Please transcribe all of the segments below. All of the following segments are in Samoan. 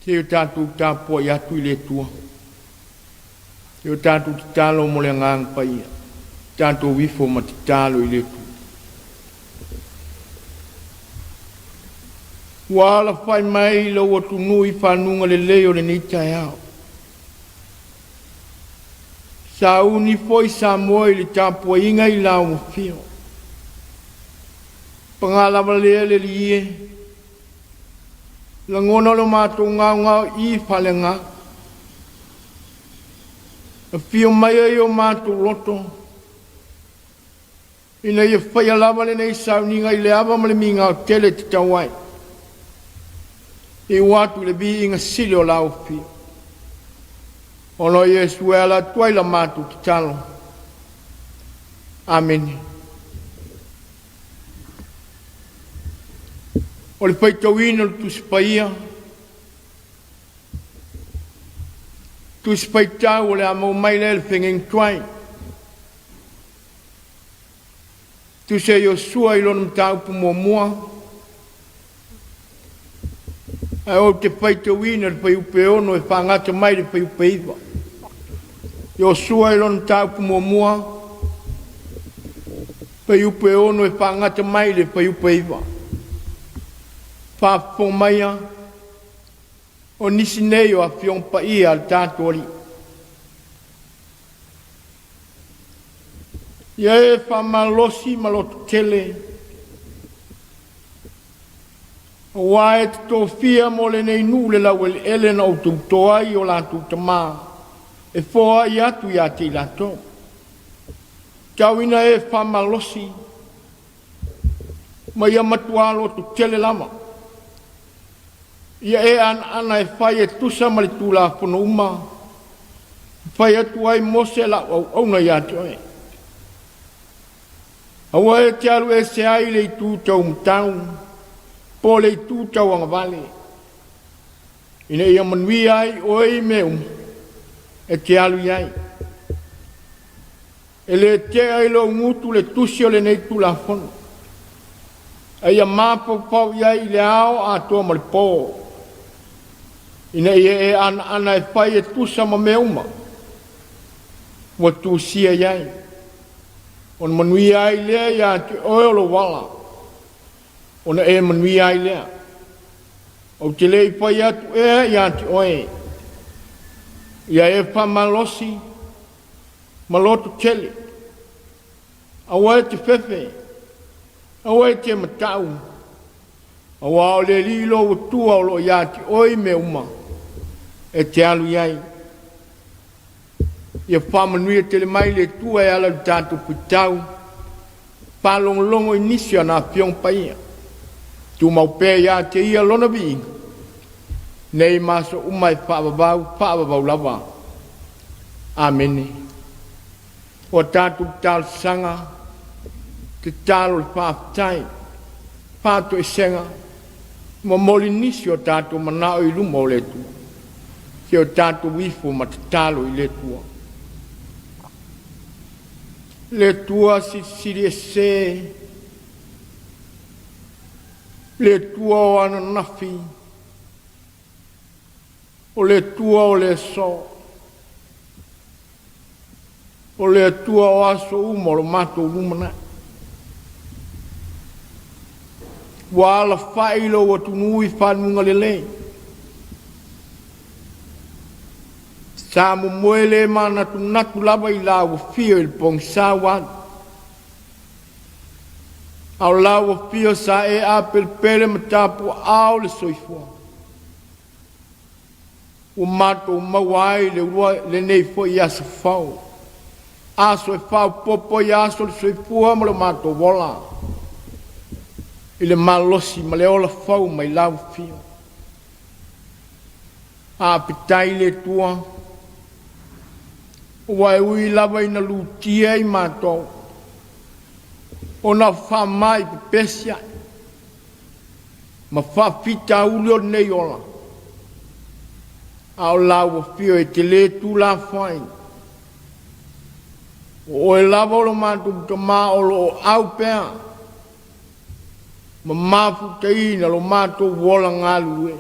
Se i o tatou tapuai atu i le Atua, se i o tatou tatalo mo le Agaga Paia, tatou ifo ma tatalo i le Atua. Ua alafai mai lou atunuu i fanuga lelei o lenei taeao. Sauni foi Samoa i le tapuaiga i lau afio. Paga lava lea le Alii e, lagona lo matou gaogaoii faaleagaga. Afio maia i o matou loto ina ia faia lava lenei sauniga i le ava ma le migao tele e tatau ai. Iu atu i le viiga sili o lau Afio, ona o Iesu e ala atu ai la matou tatalo. Amene. O le faitauina o le Tusi Paia, Tusi Faitau o le a maua mai lea i le feagaiga tuai, Tusi a Iosua i lona mataupu muamua, ae ou te faitauina le fuaiupu e 6 e faagata mai i le fuaiupu e 9. Iosua i lona mataupu muamua, fuaiupu e 6 e faagata mai i le fuaiupu e 9. Faafofoga maia, o nisi nei o Afioga Paia a le tatou Alii. Ia e faamalolosi ma lototele, aua e te tofia mo lenei nuu le laueleele na ou tauto ai i o latou tama e foai atu ia te i latou. Tau ina e faamalolosi ma ia matua lototele lava. Ia e anaana e fai e tusa ma le Tulafono uma na fai atu ai Mose lau auauna ia te oe. Aua e te alu ese ai i le itu taumatau po o le itu tauagavale, ina ia manuia ai oe i mea uma e te alu i ai. E le tea i lou gutu le tusi o lenei Tulafono, a ia mafaufau i ai i le ao atoa ma le po, ina ia e anaana e fai e tusa ma mea uma ua tusia i ai, ona manuia ai lea ia te oe o lou ala, ona e manuia ai lea. Ou te le i fai atu ea ia te oe, ia e faamalolosi ma lototele, aua e te fefe, aua e te matau, aua o le Alii lou Atua o lo o ia te oe i mea uma e te alu i ai. Ia faamanuia tele mai le Atua e ala i le tatou faitau faalogologo i nisi o ana Afioga Paia. Tumau pea ia te Ia Lona viiga, nei ma aso uma e faavavau, faavavau lava. Amene. O a tatou talosaga, tatalo le faafetai, faatoesega, momoli nisi o tatou manao i luma o le Atua, se o tatou ifo ma tatalo i le Atua. Le Atua Silisili Ese, le Atua o ananafi, o le Atua o le aso, o le Atua o aso uma o lo matou lumanai. Ua alafai lou atunuu i fanuga lelei, sa momoe le manatunatu lava i lau afio i le pogisa ua alu, a o lau afio sa e apelepele ma tapuaao le soifua ua matou maua ai le uluai lenei foi aso fou, aso e faaopoopo ai aso o le soifua ma lo matou ola i le malosi ma le ola fou mai lau afio. Faafetai i le Atua, ua e ui lava ina lutia i matou ona o faamai pepesi ai ma faafitauli o lenei ola, a o lau afio e te le tuulafoaiina. O oe lava o lo matou Tama o lo o au pea ma mafutaina lo matou ola galulue.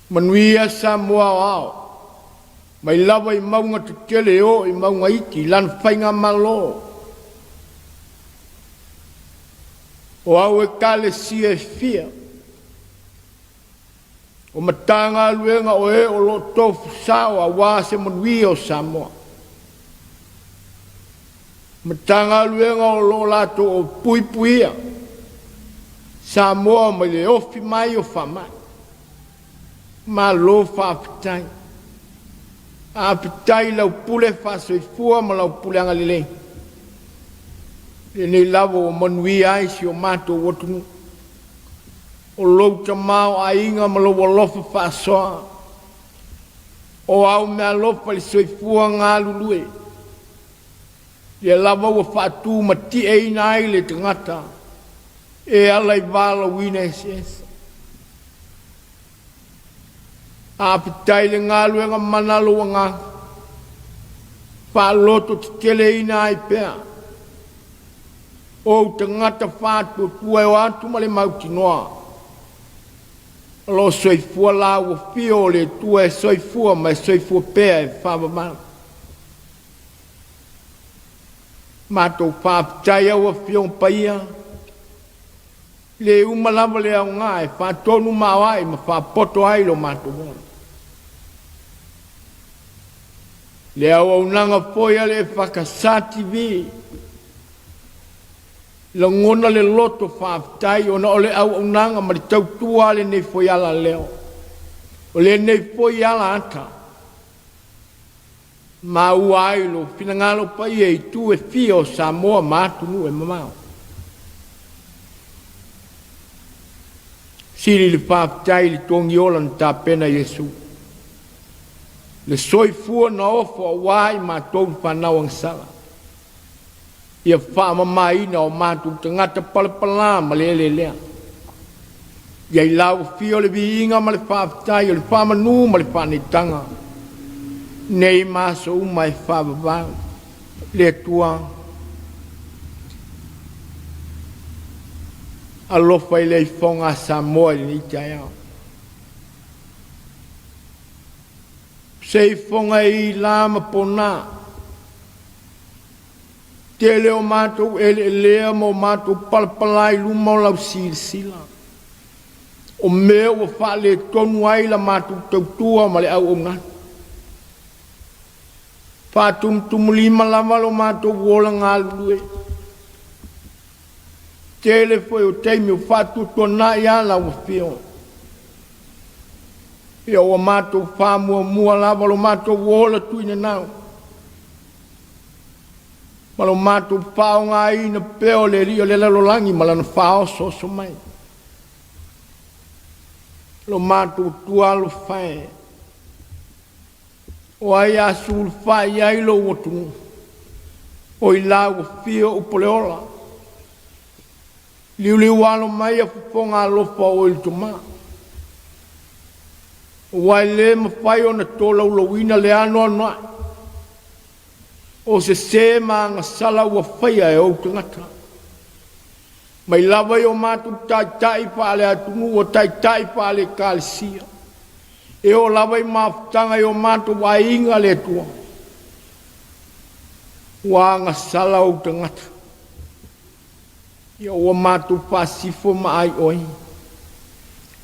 Manuia Samoa aoao, mai lava i mauga tetele e oo i mauga iti i lana faigamalo. O au ekalesia e fia, o Matagaluega o e o lo o tofu sao aua se manuia o Samoa. Matagaluega o lo o latou puipuia Samoa mai le ofi mai o faamai. Malo faafetai. Faafetai i lau pule faasoifua ma lau pule agalelei, lenei lava ua manuia ai si o matou atunuu. O lou tamaoaiga ma lou alofa faasoa, o au meaalofa i le soifua galulue, lea lava ua faatumatieina ai le tagata e ala i valaauina eseese. Faafetai i le galuega mana a lou agaga, faalototeteleina ai pea ou tagata faatuatua e o atu ma le mautinoa o lo o soifua la ua fio o le Atua e soifua ma e soifua pea e faavavau. Matou faafetai au Afioga Paia, le uma lava le aoga e faatonu maoae ma faapoto ai lo matou ola. Le auaunaga foi a le EFKS TV, lagona le loto faafetai ona o le auaunaga ma le tautua a lenei foi alaleo, o lenei foi alaata, maua ai lou finagalo paia i itu e fia o Samoa ma atunuu e mamao. Sili le faafetai i le togiola na tapena e Iesu, le soifua na ofo aua i matou le fanau agasala, ia faamamaina o matou tagata palapala ma le eleelea. Ia i lau afio le viiga ma le faafetai, o le faamanu ma le faaneetaga, nei ma aso uma e faavavau. Le Atua, alofa i le ifoga a Samoa i lenei taeao. Se ifoga e i la ma pona, tele o matou eleelea ma o matou palapala i luma o lau silasila, o mea ua faaletonu ai la matou tautua ma le auaunaga. Faatumutumulima lava lo matou ola galulue, tele foi o taimi o faatuatuanai lava lau afio. Ia ua matou faamuamua lava lo matou ola tuinanau ma lo matou faaaogaina pea o le Alii o le lalolagi ma lana faaosooso mai. Lo matou Atua alofa e, o ai a sulufai i ai lou atunuu, o i lau afio upu o le ola, liuliualo mai fofoga alofa o oe le toma, aua e le mafai ona tolaulauina le anoanoai o sese ma agasala ua faia e ou tagata, mai lava i o matou taitai faale-atunuu, o taitai faale-ekalesia, e oo lava i mafutaga i o matou aiga. Le Atua, ua agasala ou tagata, ia ua matou faasifo ma ai oe.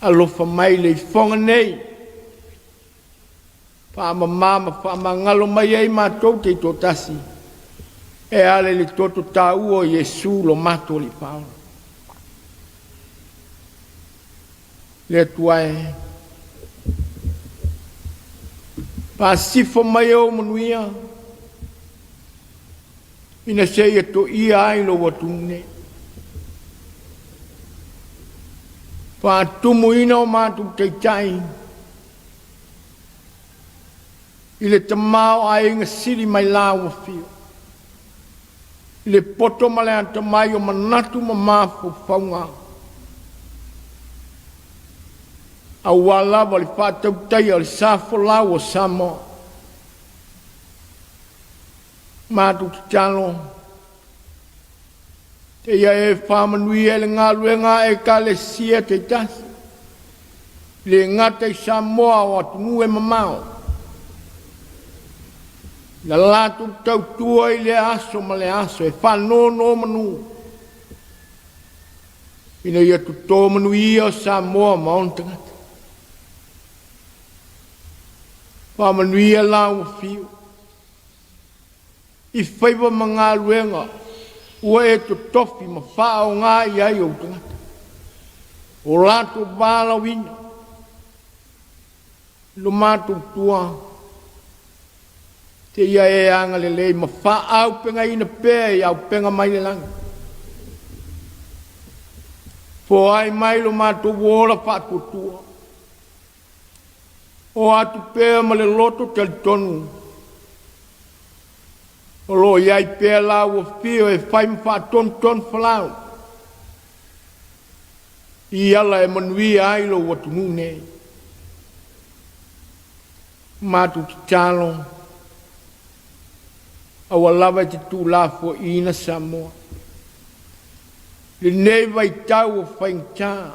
Alofa mai le ifoga nei, faamama ma faamagalo mai ai matou taitoatasi e ala i le toto taua o Iesu lo matou Alii Faaola. Le Atua e, faasifo mai ou manuia ina seia toia ai lou atunuu nei. Faatumuina o matou taitai i le tamaoaiga sili mai lau afio, i le poto ma le atamai o manatu ma mafaufauga, aua lava le faatautaia o le sa folau o Samoa. Matou tatalo ia e faamanuia i le galuega a Ekalesia taitasi. Le gata i Samoa o atunuu e mamao, na latou tautua i lea aso ma lea aso e faanonomanu ina ia toto manuia Samoa ma ona tagata. Faamanuia lau Afio i faiva ma galuega ua e totofi ma faaaoga i ai ou tagata, o latou valaauina lo matou tua, seia e agalelei ma faaauupegaina pea i auupega mai le lagi. Foai mai lo matou ola faatuatua, o atu pea ma le loto talitonu o lo o i ai pea lau Afio e fai ma faatonutonufolau i ala e manuia ai lou atunuu nei. Matou tatalo, aua lava e te tuulafoaiina Samoa i lenei vaitau o faigata,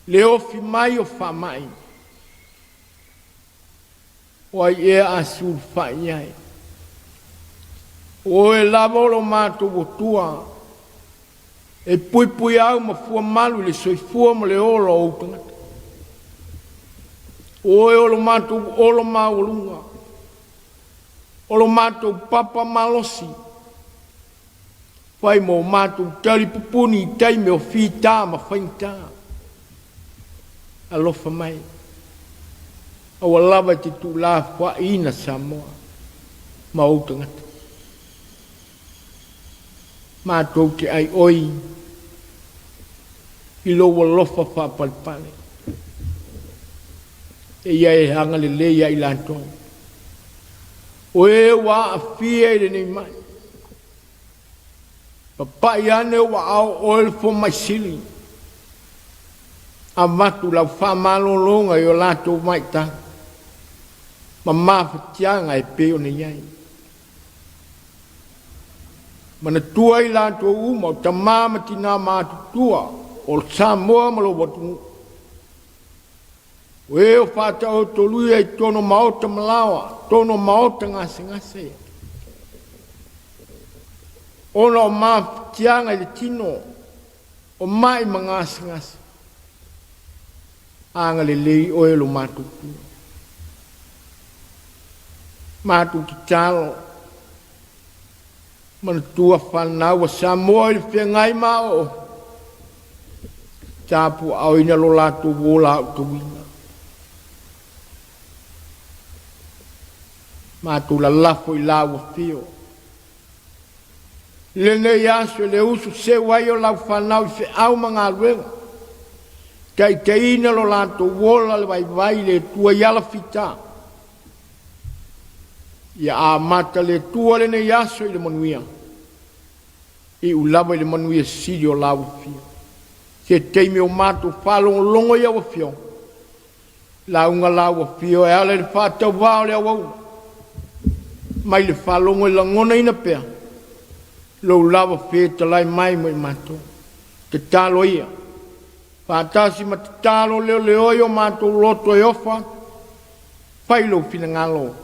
le ofi mai o faamai. O ai ea a sulufai i ai? O Oe lava o lo matou Atua e puipuiau ma fuamalu i le soifua ma le ola o ou tagata. O Oe o lo matou olo maualuga, o lo matou papa malosi, fai ma o matou talipupuni i taimi o fita ma faigata. Alofa mai, aua lava e te tuulafoaiina Samoa ma ou tagata. Matou te aioi i lou alofa faapalepale, e ia e agalelei ia i latou o e ua aafia i lenei mai. Papai ane ua ao oe le fomai sili, avatu lau faamalologa i o latou maitaga ma mafatiaga e pei ona i ai. Manatua i latou uma o tama ma tina matutua o Samoa ma lou atunuu, o e o faataotoluia i totonu o maota ma laoa, totonu o maota gasegase, ona o mafatiaga i le tino, o mai ma gasegase. Agalelei oe lo matou Atua. Matou tatalo, manatua fanau a Samoa i le feagai ma aoaoga, tapuaaoina lo latou ola aotauina. Matou lalafo i lau afio i lenei aso i le usu seu ai o lau fanau i feau ma galuega, taitaiina lo latou ola le vaivai i le Atua i alafita. Ia amata le Atua lenei aso i le manuia, iu lava i le manuia sili o lau afio. Se taimi o matou faalogologo i au afioga, lauga lau afio e ala i le faatauvā o le auauna, mai le faalogo e lagonaina pea lou lava fetalai mai ma i matou. Tatalo ia, faatasi ma tatalo leoleoi o matou loto e ofa, fai lou finagalo,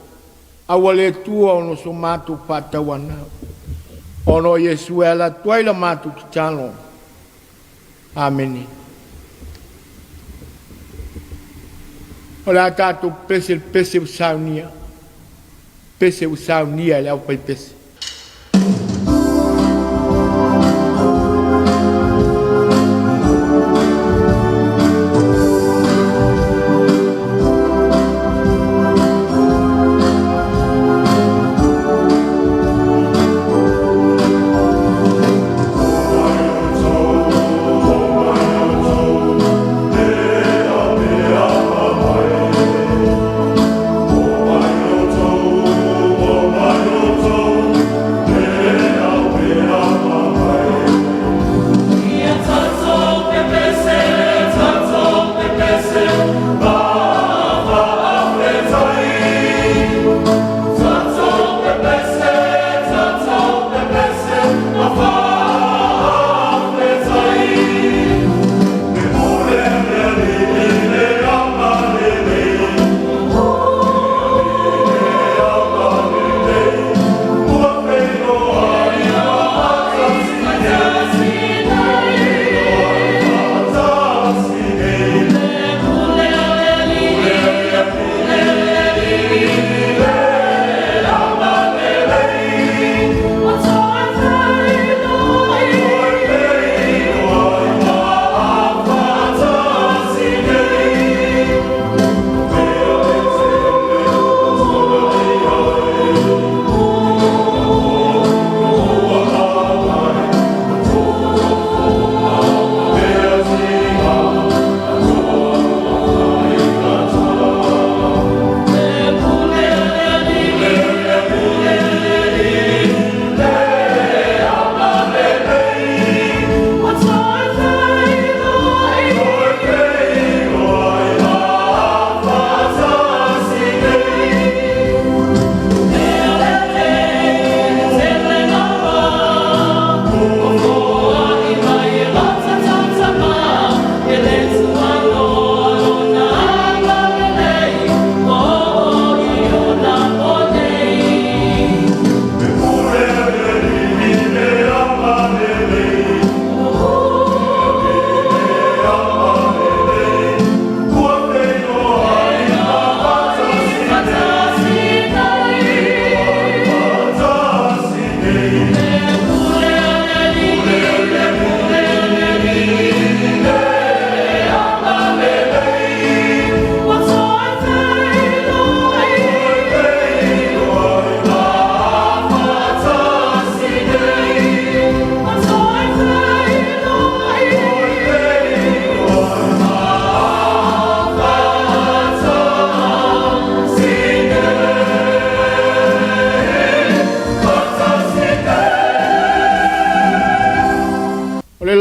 aua le Atua ona so matou faatauanau. Ona o Iesu e ala atu ai la matou tatalo. Amene. O le a tatou pese le pese ua saunia, pese ua saunia e le aufaipese.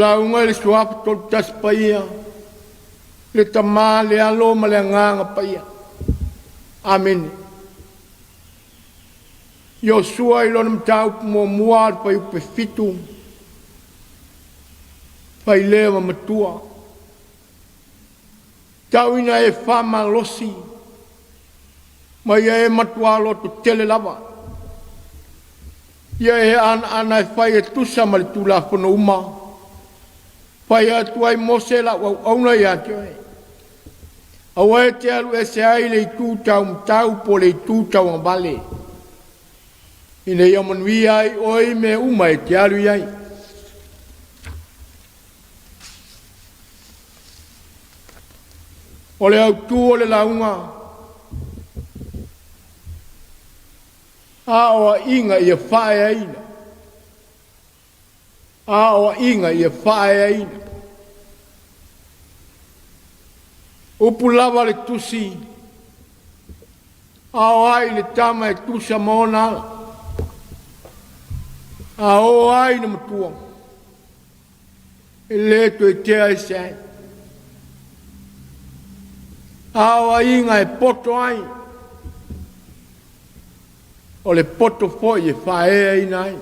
lauga i le Suafa Tolutasi Paia, le Tama, le Alo ma le Agaga Paia. Amene. Iosua i lona mataupu muamua le fuaiupu 7, failea ma matua. Tau ina e faamalosi ma ia e matua loto tele lava. Ia e anaana e fai e tusa ma le Tulafono uma, fai atu ai Mose lau auauna ia te oe. Aua e te alu ese ai le itu taumatau po o le itu tauagavale, ina ia manuia ai oe i mea uma e te alu i ai. O le autu o le lauga, aoaiga ia faaeaina. Aoaiga ia faaeaina. Upu lava le tusi, ao ai le tama e tusa ma ona ala, a oo ai na matua, e le toe tea ese ai. Aoaiga e poto ai, o le poto foi e faaeaina ai.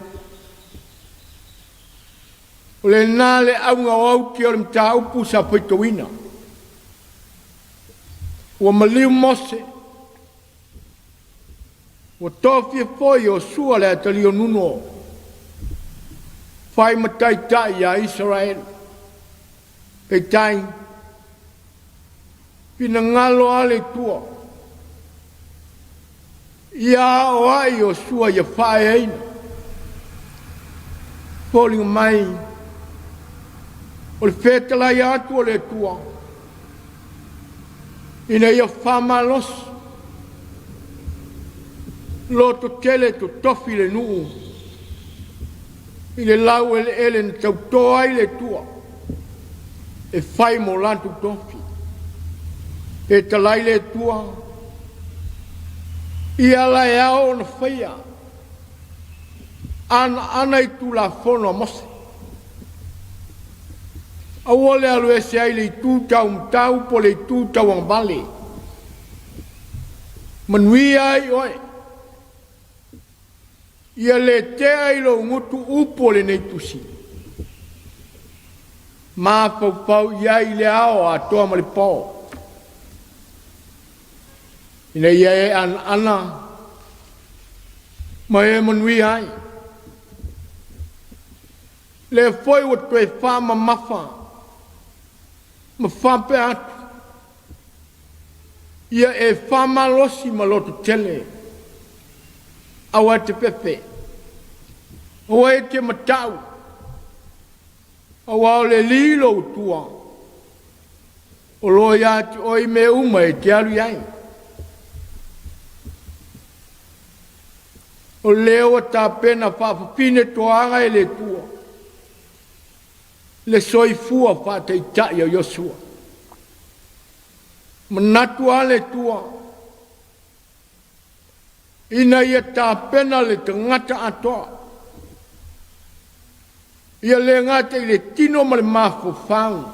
O lena le auga o auti o le mataupu sa faitauina. Ua maliu Mose, ua tofia foi Iosua le atalii o Nuno, fai ma taitai ia Isaraelu. Peitai, finagalo a le Atua, ia aoai Iosua ia faaeaina. Foliga mai, o le fetalai atu o le Atua, ina ia faamalosi, loto tele totofi le nuu, i le laueleele na tauto ai le Atua, e fai mo latou tofi. Fetalai le Atua, ia ala e ao ona faia, anaana i Tulafono a Mose. Aua le alu ese ai le itu taumatau po o le itu tauagavale. Manuia ai oe. Ia le tea i lou gutu upu o lenei tusi. Mafaufau i ai i le ao atoa ma le po. Ina ia e anaana ma e manuia ai. Lea foi ua toe faamamafa ma faapea atu, ia e faamalosi ma loto tele, aua e te fefe, aua e te matau, aua o le Alii lou Atua, o lo o ia te oe i mea uma e te alu i ai. O lea ua tapena faafafine toaga e le Atua, le soifua faataitai o Iosua. Manatu a le Atua, ina ia tapena le tagata atoa, ia le gata i le tino ma le mafaufau,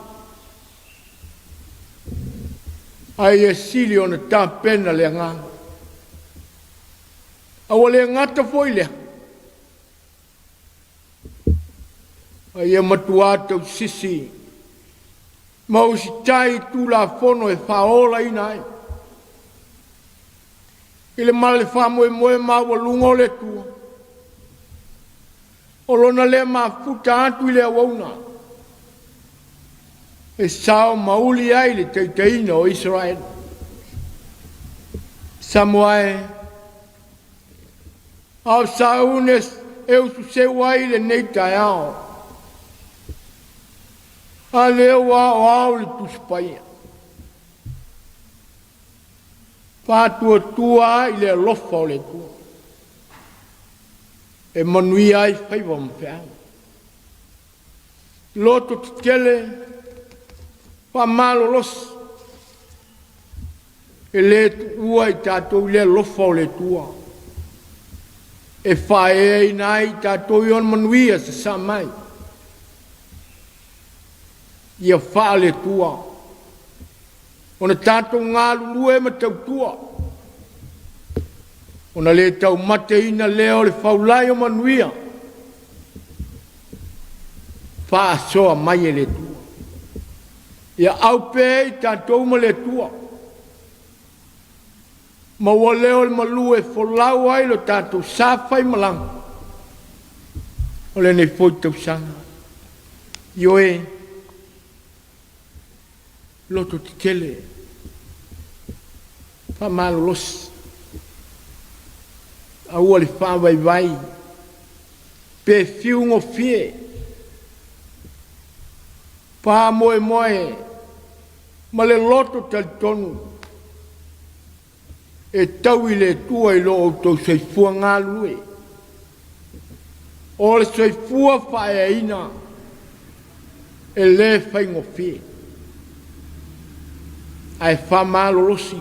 ae ia sili ona tapena le agaga. A ua le gata foi lea, a ia matua tausisi ma usitai i Tulafono e faaolaina ai. I le ma le faamoemoe maualuga o le Atua, o lona lea mafuta atu i le auauna, e sao mauli ai le taitaiina o Isaraelu. Samoa e, a o saune e ususeu ai lenei taeao, a lea ua aoao le Tusi Paia, faatuatua ai le alofa o le Atua, e manuia ai faiva ma feau. Loto tetele, faamalolosi, e le tuua i tatou i le alofa o le Atua, e faaeaina ai i tatou i ona manuia sasaa mai. Ia faale-Atua ona tatou galulue ma tautua, ona le taumateina lea o le faulai o manuia faasoa mai e le Atua. Ia au pea i tatou ma le Atua, maua lea o le malu e folau ai lo tatou sa faimalaga o lenei foi tausaga. Ioe, loto tetele, faamalolosi, aua le faavaivai pe fiu gofie, faamoemoe ma le loto talitonu e tau i le Atua i lo outou soifua galulue. O le soifua faaeaina e le faigofie, ae faamalolosi,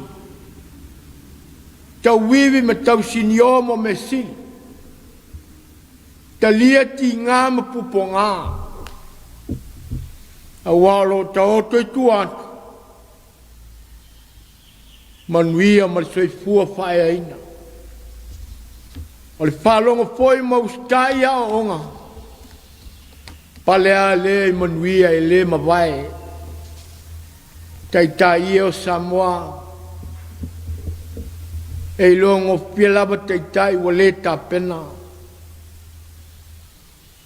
tauivi ma tausinio mo mea sili, talia tiga ma pupoga, aua o lo o taoto i tua atu manuia ma le soifua faaeaina. O le faalogo foi ma usitai aoaoga, pale lava lea i manuia e le mavae. Taitai e o Samoa, e iloa gofie lava taitai ua le tapena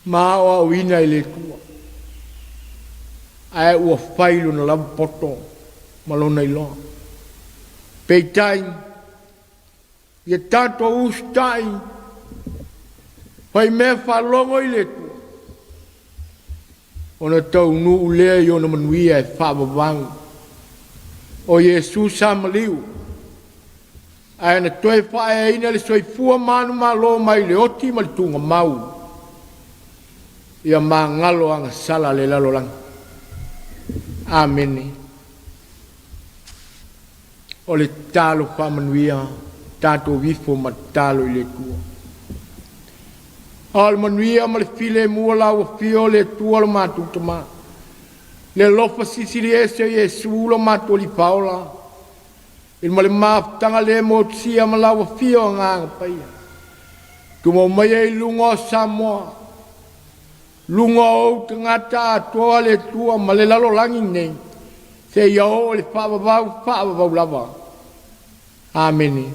ma aoaoina e le Atua, ae ua fai lona lava poto ma lona iloa. Peitai, ia tatou usitai, faimea faalogo i le Atua, ona taunuu lea i ona manuia e faavavau. O Iesu sa maliu, ae na toe faaeaina le soifua manumalo mai le oti ma le tugamau, ia magalo agasala le lalolagi. Amene. O le tatalo faamanuia, tatou ifo ma tatalo i le Atua. A o le manuia ma le filemu o lau Afio o le Atua lo matou Tama, le alofa silisili ese o Iesu lo matou Alii Faaola, i ma le mafutaga le motusia ma lau Afio Agaga Paia, tumau maia i luga o Samoa, luga o ou tagata atoa le Atua ma le lalolagi nei, seia oo i le faavavau, faavavau lava. Amene.